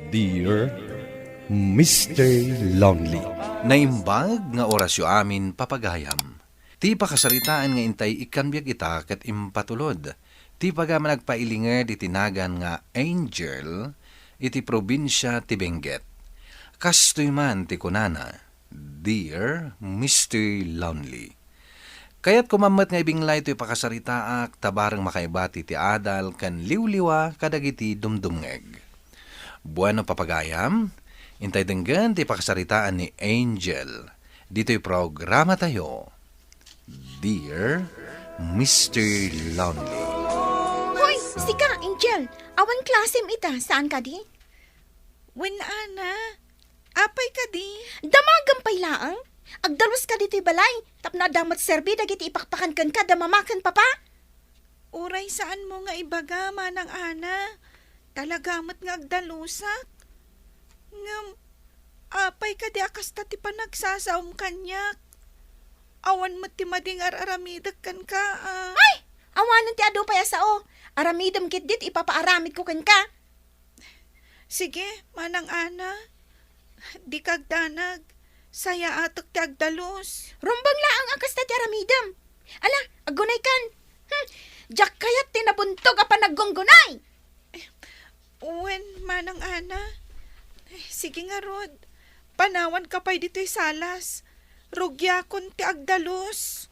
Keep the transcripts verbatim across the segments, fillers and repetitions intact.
Dear Mister Lonely. Naimbag nga orasyo amin, papagayam. Ti pakasaritaan nga intay ikkan biag ita ket impatulod ti pagayam a nagpailinger iti nagan nga Angel iti probinsia ti Benguet. Kastoy man ti kunana, "Dear Mister Lonely." Kayatko man met nga ibinglay toy pakasaritaak ta bareng makaibati ti adal ken liwliwa kadagiti dumdumngeg. Bueno, papagayam, intay denggen ti pakasaritaan ni Angel ditoy programatayo, Dear Mister Lonely. Hoy, sika, Angel! Awan klasem ita, saan kadi? Wen, Ana, apay kadi? Damagem pay laeng. Agdalus ka ditoy balay, tapno adda met serbi dagiti ipakpakan kenka da mama ken papa. Uray saanmo nga ibaga, Manang Ana. Talaga met nga agdalusak. Ngem, apay kadi a kasta ti panagsasaom kaniak? Awan met ti madi nga ar-aramidek kenka, a. Ay! Awanen ti adu pay a sao. Aramidem ketdi ti ipapaaramidko kenka. Sige, Manang Ana. Dika agdanag. Sayaatek ti agdalus. Rumbeng laeng a kasta ti aramidem. Ala, aggunaykan. Hmm, diak kayat ti nabuntog a panaggungunay. Wen, Manang Ana. Sige ngarud, panawanka pay ditoy salas. Rugiakon ti agdalus.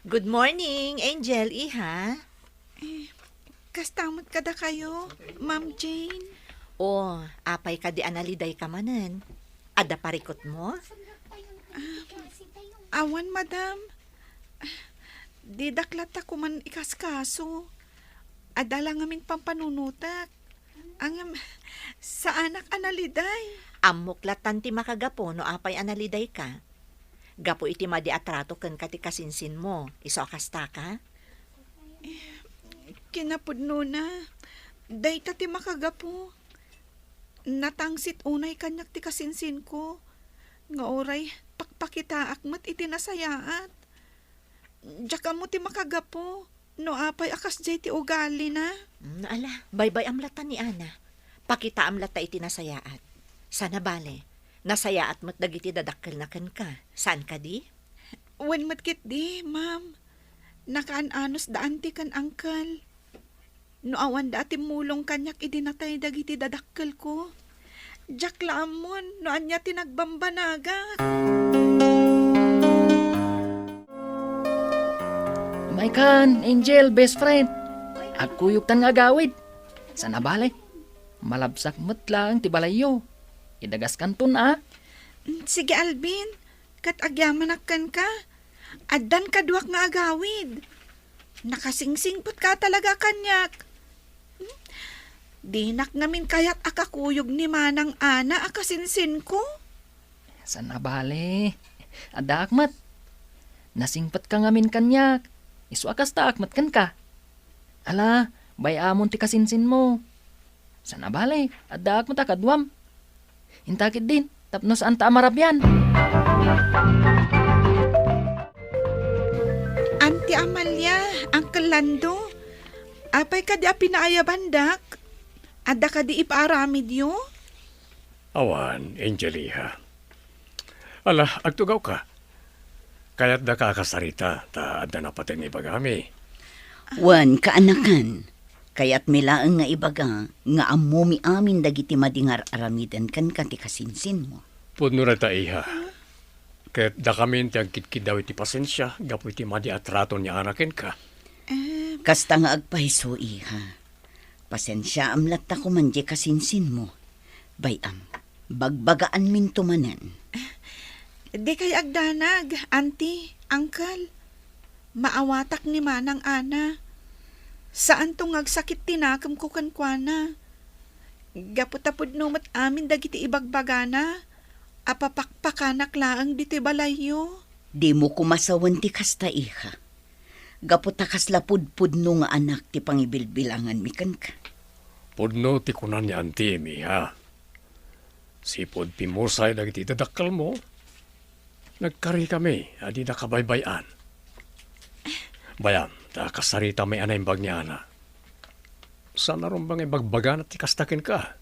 Good morning, Angel, iha. Eh, kasta met kadakayo, Ma'am Jane? O, apay kadi a nalidayka manen? Adda parikutmo? Ah, awan, madam. Didak latta koma ikaskaso. Adda la ngamin pampanunotek. Ngem, saanak a naliday. Ammok lattan ti makagapu no apay a nalidayka. Gapu iti madi a trato kenka ti kasinsinmo, isu a kastaka? Eh, kinapudnona, dayta ti makagapu. Natangsit unay kaniak ti kasinsinko, nga uray pakpakitaak met iti nasayaat. Diak ammo ti makagapu no apay a kasdiay ti ugalina. Mm, ala, baybay-am latta ni Ana. Pakitaam latta iti nasayaat. Sana bale, nasayaat met dagiti dadakkelna kenka. Saan kadi? Wen met ketdi, ma'am. Nakaan-anos da anti ken angkel. No awanda a timmulong kaniak idi natay dagiti dadakkelko, diak la ammon no ania ti nagbambanagak. Maykan, Angel, best friend. Agkuyogtan nga agawid. Sana bale, malabsak met laeng ti balayyo. Idagaskanton a. Mm, sige, Alvin. Ket agyamanak kenka, addan kaduak nga agawid. Nakasingsingpetka talaga kaniak. Hmm? Dinak ngamin kayat a kakuyog ni Manang Ana a kasinsinko. Sana bale, addaak met. Nasingpetka ngamin kaniak. Isu a kastaak met kenka. Ala, bay-amon ti kasinsinmo. Sana bale, addaak met a kaduam. Inta ketdin, tapno saanta a marabian. Anti Amalia, Uncle Lando, apay kadi a pinaayabandak? Adda kadi ipaaramidyo? Awan, Angel, iha. Ala, agtugawka. Kayatdaka a kasarita, ta adda napateg nga ibagami. Wen, kaanakan, kayatmi laeng nga ibaga nga ammomi amin dagiti madi nga ar-aramiden kenka ti kasinsinmo. Pudno dayta, iha. Ket dakamin ti agkidkiddaw iti pasensia gapu iti madi a trato ni Ana kenka. Em. Kasta nga agpayso, iha. Pasensiaam latta koman diay kasinsinmo. Bay-am, bagbagaanminto manen. Dikay agdanag, Auntie, Uncle. Maawatak ni Manang Ana. Saanto nga agsakit ti nakemko kenkuana. Gapu ta pudno met amin dagiti ibagbagana a papakpakanak laeng ditoy balayyo. Dimo koma sawen ti kasta, iha. Gapu ta kasla pudpudno nga anak ti pangibilbilanganmi kenka. Pudno ti kunan ni Auntie, iha. Sipud pimmusay dagiti dadakkelmo, nagkarikami a dida kabaybay-an. Bay-am, ta kasaritami a naimbag ni Ana. Saan a rumbeng ibagbagana ti kasta kenka?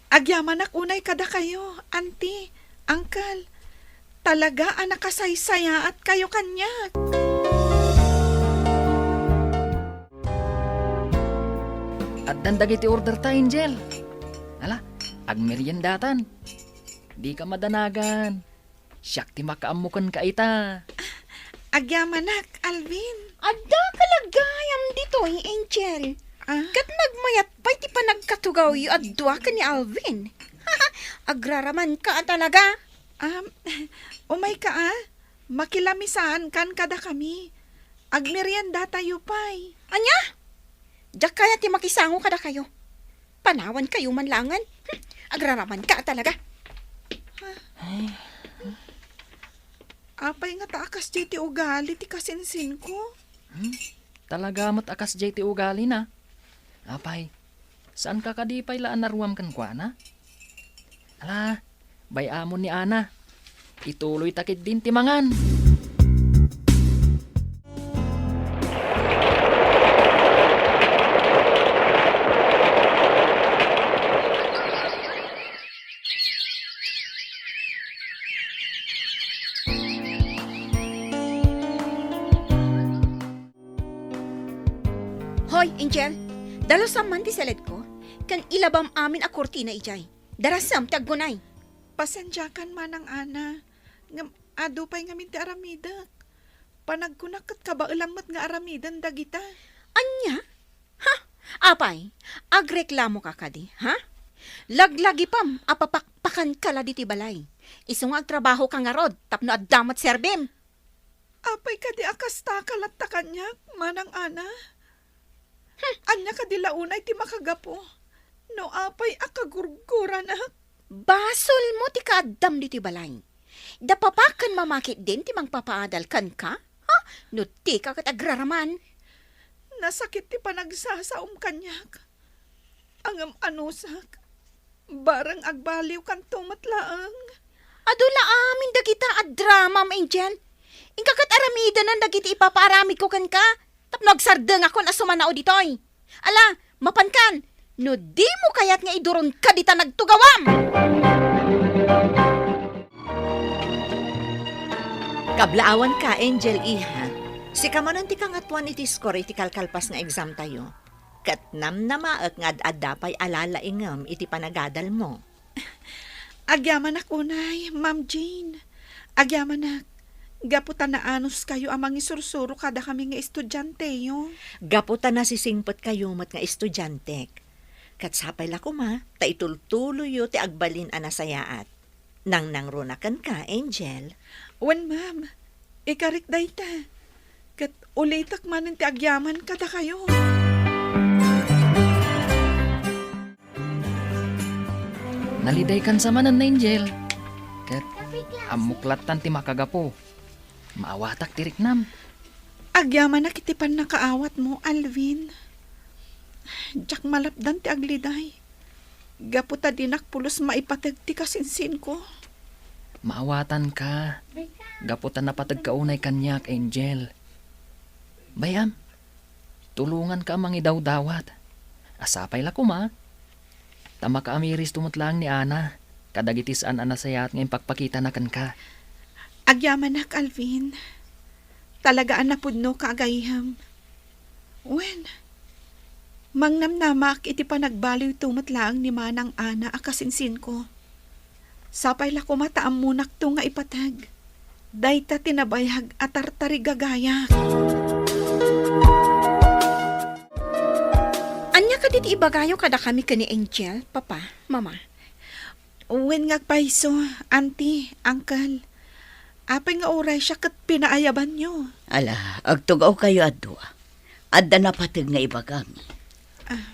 Agyamanak unay kadakayo, Auntie, Uncle. Talaga a nakasaysayaat kayo kaniak. Addan dagiti order ta, Angel. Ala, agmeriendatan. Dika madanagan. Siak ti makaammo kenka ita. Agyamanak, Alvin. Adda ka la gayam ditoy, Angel. Ah? Ket nagmayat pay ti panagkatugawyo a dua ken ni Alvin. Agraramanka a talaga. Um, umayka a. Makilamisaankan kadakami. Agmeriendatayo pay. Ania? Diak kayat ti makisango kadakayo. Panawankayo man laengen. Hmm, agraramanka a talaga. Ay. Apay ngata a kasdiay ti ugali ti kasinsinko? Hmm? Talaga met a kasdiay ti ugalina. Apay, saanka kadi pay la a naruam kenkuana? Ala, bay-amon ni Ana. Ituloyta ketdin ti mangan. Hoy, Angel, dalusam man ti seledko, ken ilabam amin a kurtina idiay. Darasem ti aggunay. Pasensiakan, Manang Ana, ngem adu pay ngamin ti aramidek. Panagkunak ket kabaelam met nga aramiden dagita. Ania? Ha? Apay, agreklamoka kadi, ha? Laglagipem a papakpakanka la ditoy balay. Isu nga agtrabahoka ngarud tapno adda met serbim. Apay kadi a kastaka latta kaniak, Manang Ana? Hmm. Ania kadi la unay ti makagapu no apay a kagurguranak? Basolmo ti kaaddam ditoy balay. Da papa ken mama ketdin ti mangpapaadal kenka? Ha? No dika ket agraraman. Nasakit ti panagsasaom kaniak. Ngem anusak, bareng agbaliwkanto met laeng. Adu la amin dagita a dramam, Angel. Inka ket aramidenan dagiti ipapaaramidko kenka tapno agsardengakon a sumanao ditoy. Ala, mapankan, no dimo kayat nga iduronka dita nagtugawam! Kablaawanka, Angel, iha. Sika manen ti kangatoan iti score iti kalkalpas nga examtayo. Ket namnamaek nga ad-adda pay a lalaingem iti panagadalmo. Agyamanak unay, Ma'am Jane. Agyamanak, gapu ta naanuskayo a mangisursuro kadakami nga estudianteyo. Gapu ta nasisingpetkayo met nga estudiantek. Ket sapay la koma ta itultuloyyo ti agbalin a nasayaat. Nangnangruna kenka, Angel. Wen, ma'am. Ikarik dayta. Ket ulitek manen ti agyaman kadakayo. Nalidaykan sa manen, Angel. Ket ammok lattan ti makagapu. Maawatak ti riknam. Agyamanak iti pannakaawatmo, Alvin. Diak malapdan ti agliday. Gapu ta dinak pulos maipateg ti kasinsinko. Maawatanka. Gapu ta napategka unay kaniak, Angel. Bay-am, tulonganka a mangidawdawat. A sapay la koma, ta makaamiristo met laeng ni Ana kadagiti saan a nasayaat nga impakpakitana kenka. Agyamanak, Alvin. Talaga a napudnoka a gayyem. Wen, mangnamnamaak iti panagbaliwto met laeng ni Manang Ana a kasinsinko. Sapay la koma ta ammonakto nga ipateg dayta ti nabayag a tartarigagayak. Ania kadi ti ibagayo kadakami ken ni Angel, Papa, Mama? Wen nga agpayso, Auntie, Uncle. Apay nga uray siak ket pinaayabanyo? Ala, agtugawkayo a dua. Adda napateg nga ibagami. Ah.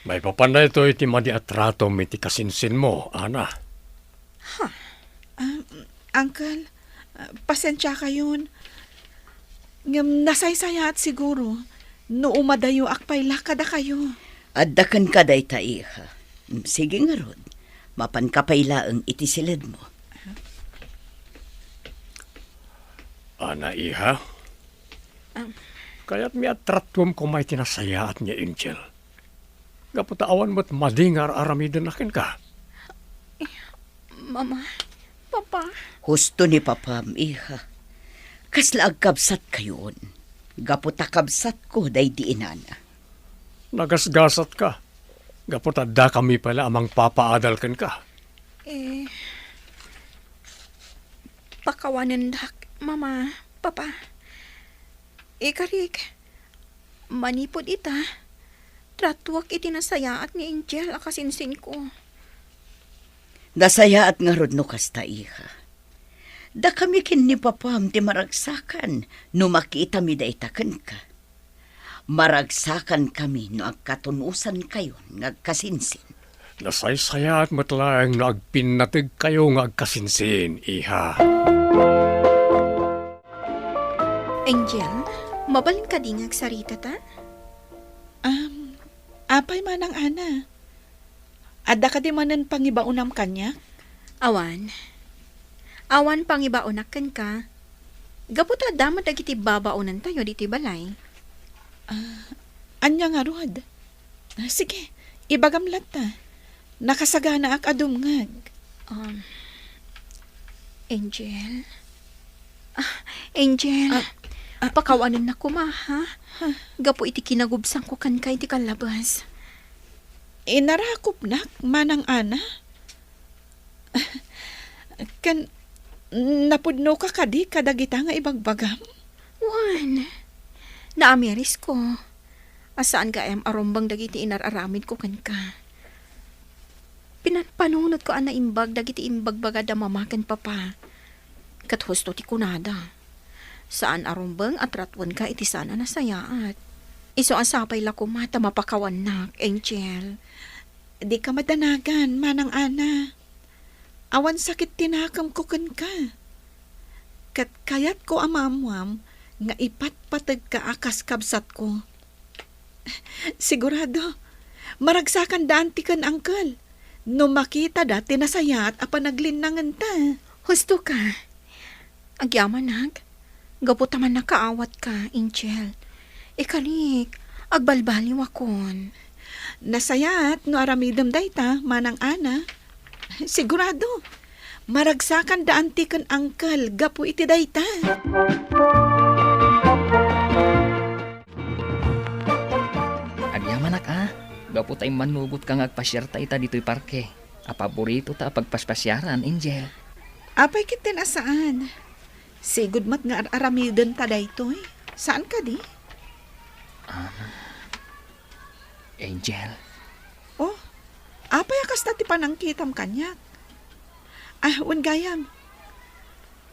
Maipapan daytoy ti madi a tratom iti kasinsinmo, Ana. Ha? Ah, Uncle, ah, pasensiakayon. Ngem nasaysayaat siguro no umadayoak pay la kadakayo. Adda kenka dayta, iha. Mm, sige ngarud, mapanka pay laeng iti siledmo. Ana, iha? Ah. Kayatmi a tratuem koma iti nasayaat nga Angel. Gapu ta awan met madi nga ar-aramidenna kenka. Mama, Papa. Husto ni Papam, iha. Kasla agkabsatkayon. Gapu ta kabsatko daydi inana. Nagasgasatka. Gapu ta dakami pay la a mangpapaadal kenka. Eh, pakawanendak, Mama, Papa. Ikarik, manipud ita, tratuak iti nasayaat ni Angel a kasinsinko. Nasayaat ngarud no kasta, iha. Dakami ken ni Papam ti maragsakan no makitami dayta kenka. Maragsakankami no agkatunosankayon nga agkasinsin. Nasaysayaat met laeng no agpinnategkayo nga agkasinsin, iha. Angel, mabalin kadi nga agsaritata? Um, apay, Manang Ana? Adda kadi manen pangibaonam kaniak? Awan. Awan pangibaonak kenka. Gapu ta adda met dagiti babaonentayo ditoy balay. Ah, ania ngarud? Ah, sige, ibagam latta. Nakasaganaak a dumngeg. Um, Angel? Ah, Angel, ah, ah, pakawanennak koma, ha? Ha? Gapu iti kinagubsangko kenka iti kallabas. Inarakupnak, Manang Ana? Ken, napudnoka kadi kadagita nga ibagbagam? Wen, naamirisko a saan gayam a rumbeng dagiti inar-aramidko kenka. Pinanpanunotko a naimbag dagiti imbagbaga da Mama ken Papa. Ket husto ti kunada, saan a rumbeng a tratuenka iti saan a nasayaat. Isu a sapay la koma ta mapakawannak, Angel. Dika madanagan, Manang Ana. Awan sakit ti nakemko kenka. Ket kayatko a maammuam nga ipatpategka a kas kabsatko. Sigurado, maragsakanda anti ken uncle no makitada ti nasayaat a panaglinnangenta. Husto ka. Agyamanak, gapu ta mannakaawatka, Angel. Ikarik, agbalbaliwakon. Nasayaat no aramidem dayta, Manang Ana. Sigurado, maragsakanda anti ken uncle gapu iti dayta. Agyamanak a, gapu ta immannugotka nga agpasiarta ita ditoy parke a paboritota a pagpaspasiaran, Angel. Apay ketdin a saan? Sigud met nga ar-aramidenta daytoy. Saan kadi? Um, Angel. Oh, apay a kasta ti panangkitam kaniak? Ah, wen gayam,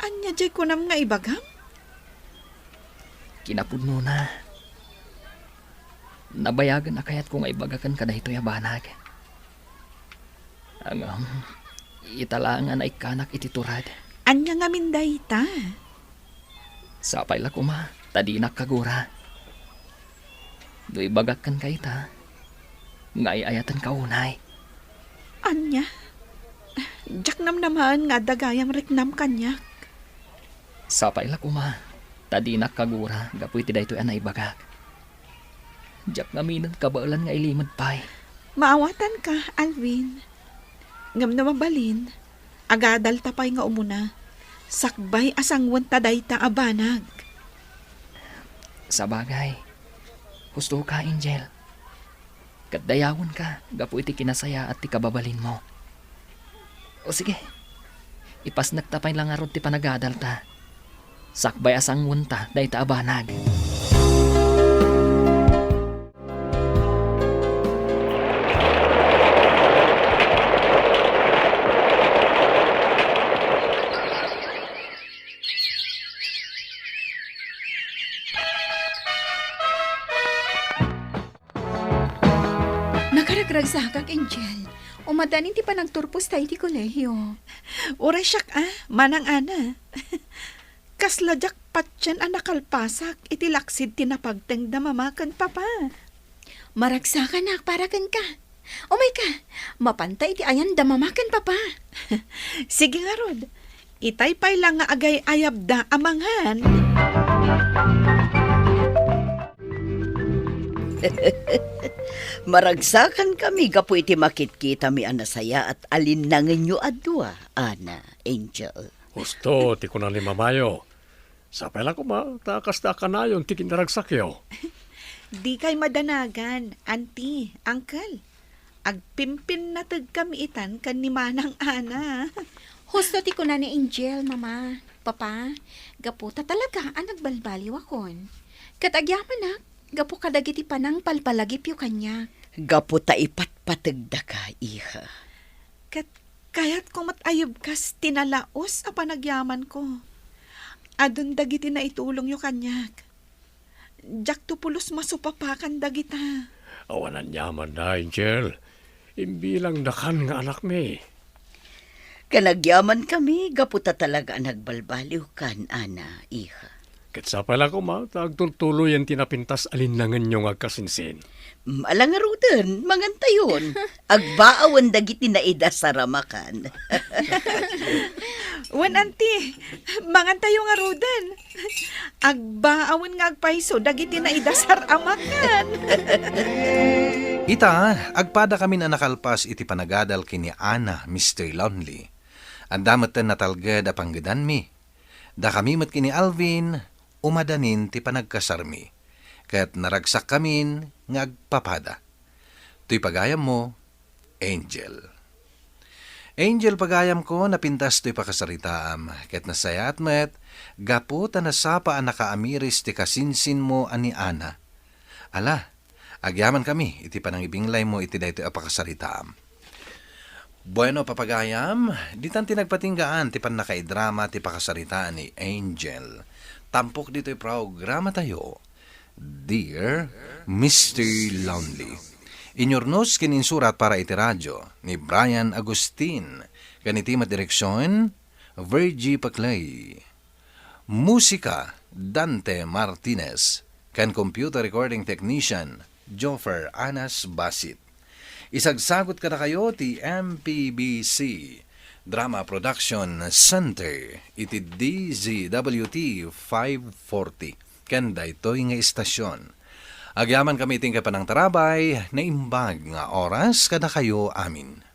ania diay kunam nga ibagam? Kinapudnona, nabayagen a kayatko nga ibaga kenka daytoy a banag. Ngem, ita laeng a naikkanak iti tured. Ania ngamin dayta? Sapay la koma ta dinak kagura. No ibagak kenka ita, nga ay-ayatenka unay. Ania? Diak namnamaen nga adda gayam riknam kaniak. Sapay la koma ta dinak kagura gapu iti daytoy a naibagak. Diak ngaminen kabaelan nga ilimed pay. Maawatanka, Alvin. Ngem no mabalin, agadalta pay nga umuna, sakbay a sangwenta dayta a banag. Sabagay, husto ka, Angel. Ket dayawenka gapu iti kinasayaat ti kababalinmo. O sige, ipasnekta pay la ngarud ti panagadalta. Sakbay a sangwenta dayta a banag. Nakaragragsakak, Angel. Umaddanin ti panagturposta iti kolehio. Uray siak a, Manang Ana. Kasla diak patien a nakalpasak iti laksid ti napagteng da Mama ken Papa. Maragsakanak para kenka. Umayka, mapanta iti ayan da Mama ken Papa. Sige ngarud, itay pay la nga agay-ayabda a mangan. Maragsakankami gapu iti makitkitami a nasayaat a linnangenyo a dua, Ana, Angel. Husto ti kuna ni Mamayo. Sapay la koma ta kasta a kanayon ti kinaragsakyo. Dikay madanagan, Auntie, Uncle. Agpimpinnategkami itan ken ni Manang Ana. Husto ti kuna ni Angel, Mama, Papa, gapu ta talaga a nagbalbaliwakon. Ket agyamanak, gapu kadagiti panangpalpalagipyo kaniak. Gapu ta ipatpategdaka, iha. Ket kayatko met a yubkas ti nalaus a panagyamanko. Adun dagiti naitulongyo kaniak. Diakto pulos masupapakan dagita. Awan aniamanna, Angel. Imbilangdakan nga anakmi. Ken agyamankami gapu ta talaga a nagbalbaliwkan, Ana, iha. Ket sapay la koma ta agturtuloyen ti napintas a linnangenyo nga agkasinsin. Mm, ala ngaruden, mangantayon. Agbaawen dagiti naidasar a makan. Wen, Auntie, mangantayo ngaruden. Agbaawen nga agpayso dagiti naidasar a makan. Ita, agpadakamin a nakalpas iti panagadal ken ni Ana, Mister Lonely. Adda metten natalged a panggedanmi. Dakami met ken ni Alvin, umadanin ti panagkasarmi. Ket naragsakkamin nga agpapada. Toy pagayammo, Angel. Angel, pagayamko, napintas toy pakasaritaam, ket nasayaat met gapu ta nasapa a nakaamiris ti kasinsinmo a ni Ana. Ala, agyamankami iti panangibinglaymo iti daytoy a pakasaritaam. Bueno, papagayam, ditan ti nagpatinggaan ti pannakaidrama ti pakasaritaan ni Angel. Tampok ditoy programatayo, Dear Mister Lonely. Inyurnos ken insurat para iti radyo ni Brian Agustin, ken iti met direksion, Virgie Paclay. Musika, Dante Martinez, ken computer recording technician, Joffer Anas Basit. Isagsagut kadakayo ti M P B C Drama Production Center iti D Z W T five forty, ken daytoy nga istasion. Agyamankami iti panangtarabay, naimbag nga oras kadakayo amin.